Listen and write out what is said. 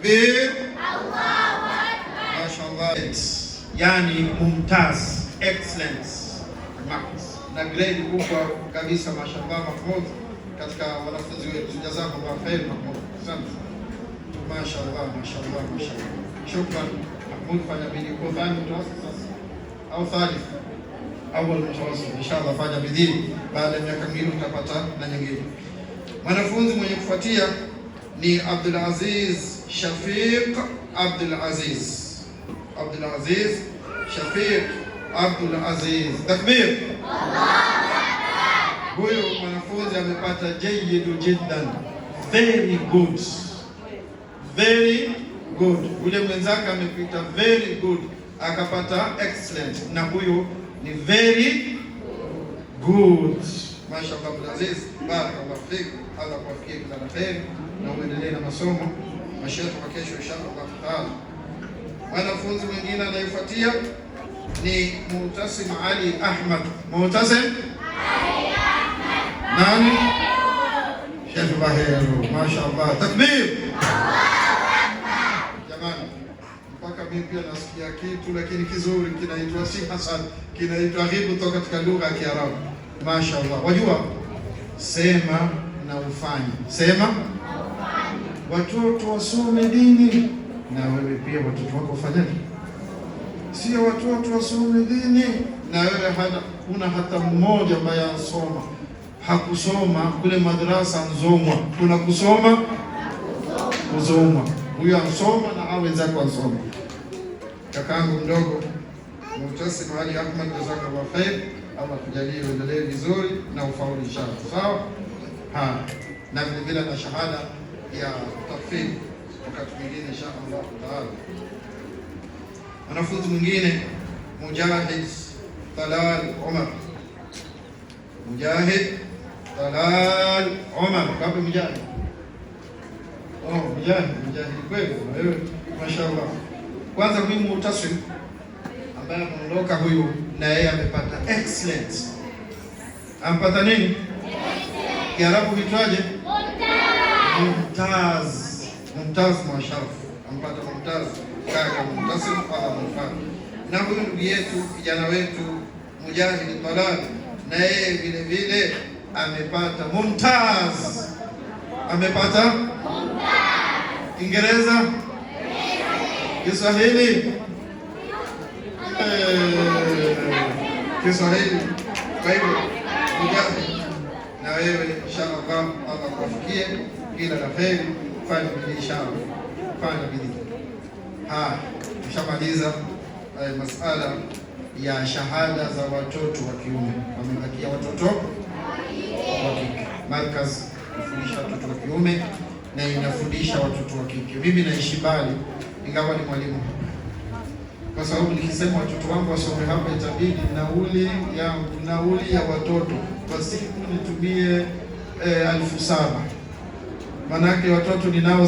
Takbir! Allahu Akbar! Mashallah. Yani mumtaz, excellence marks na grade kubwa kabisa, mashallah Mahmud, katika wanafunzi wetu. Jazakallah khair Mahmud. Asante. Mashallah, mashallah, mashallah. Shukran Mahmud, fanya bidii. Uko thani mutawassit sasa au thalith? Awal mutawassit. Inshallah fanya bidii, baada ya miaka 2 utapata na nyingine. Mwanafunzi mwenye kufuatia ni Abdul Aziz Shafiq Abdul Aziz. Abdul Aziz Shafiq Abdul Aziz. Takbir! Huyu mwanafunzi amepata jayidu jiddan, very good, very good. Ule mwenzake amepita very good akapata excellent, na huyu ni very good. Mashallah, Abdul Aziz, barakallahu fik, Allah kuwafikie kila la kheri na uendelee na masomo mashekhe wa kesho inshallah taala. Mwanafunzi mwingine anayefuatia ni Mutasim Ali Ahmad. Mutasim Ali Ahmad. Nani? Sheikh Baheru. Mashaallah. Takbir. Jamani, mpaka mimi pia nasikia kitu lakini kizuri kinaitwa si hasad, kinaitwa ghibu kutoka katika lugha ya Kiarabu. Mashaallah. Wajua, sema na ufanye. Sema watoto wasome dini, na wewe pia watoto wako wafanyaje? Sio watoto wasome dini na wewe hata kuna hata mmoja ambaye ansoma, hakusoma kule madrasa nzomwa. Kuna kusoma kuzomwa, huyo ansoma na hao wenzako ansoma. Kakangu mdogo Mutasim Ali Ahmad, jazakallah khair, Allah tujalie uendelee vizuri na ufaulu inshallah. Sawa? Ha, na vile vile na shahada ya tahfidh wakati mwingine insha Allah taala. Mwanafunzi mwingine Mujahid Talal Umar, Mujahid Talal Umar, kapi Mujahid? Oh, Mujahid, Mujahid kweli wewe, mashaallah. Kwanza huyu Mutasim ambaye ameondoka huyu, na yeye amepata excellent. Ampata nini? Kiarabu huitwaje? Mumtaz. Mumtaz masharaf. Ampata mumtaz kaka Mumtasim, Allah mfanye. Na huyu ndugu yetu kijana wetu Mujahid Talal na yeye vile vile amepata mumtaz. Amepata Kiingereza, Kiswahili, Kiswahili. Kwa hivyo Mujahid, na wewe inshallah Allah kuwafikie kila la kheri. Fanya bidii inshallah, fanya bidii. Ha, tushamaliza masala ya shahada za watoto wa kiume, wamebakia watoto wa kike. Markaz kufundisha watoto wa kiume na inafundisha watoto wa kike. Mimi naishi mbali, ingawa ni mwalimu, kwa sababu nikisema watoto wangu wasome hapa itabidi nauli ya watoto kwa siku nitumie 7,000, manake watoto ninao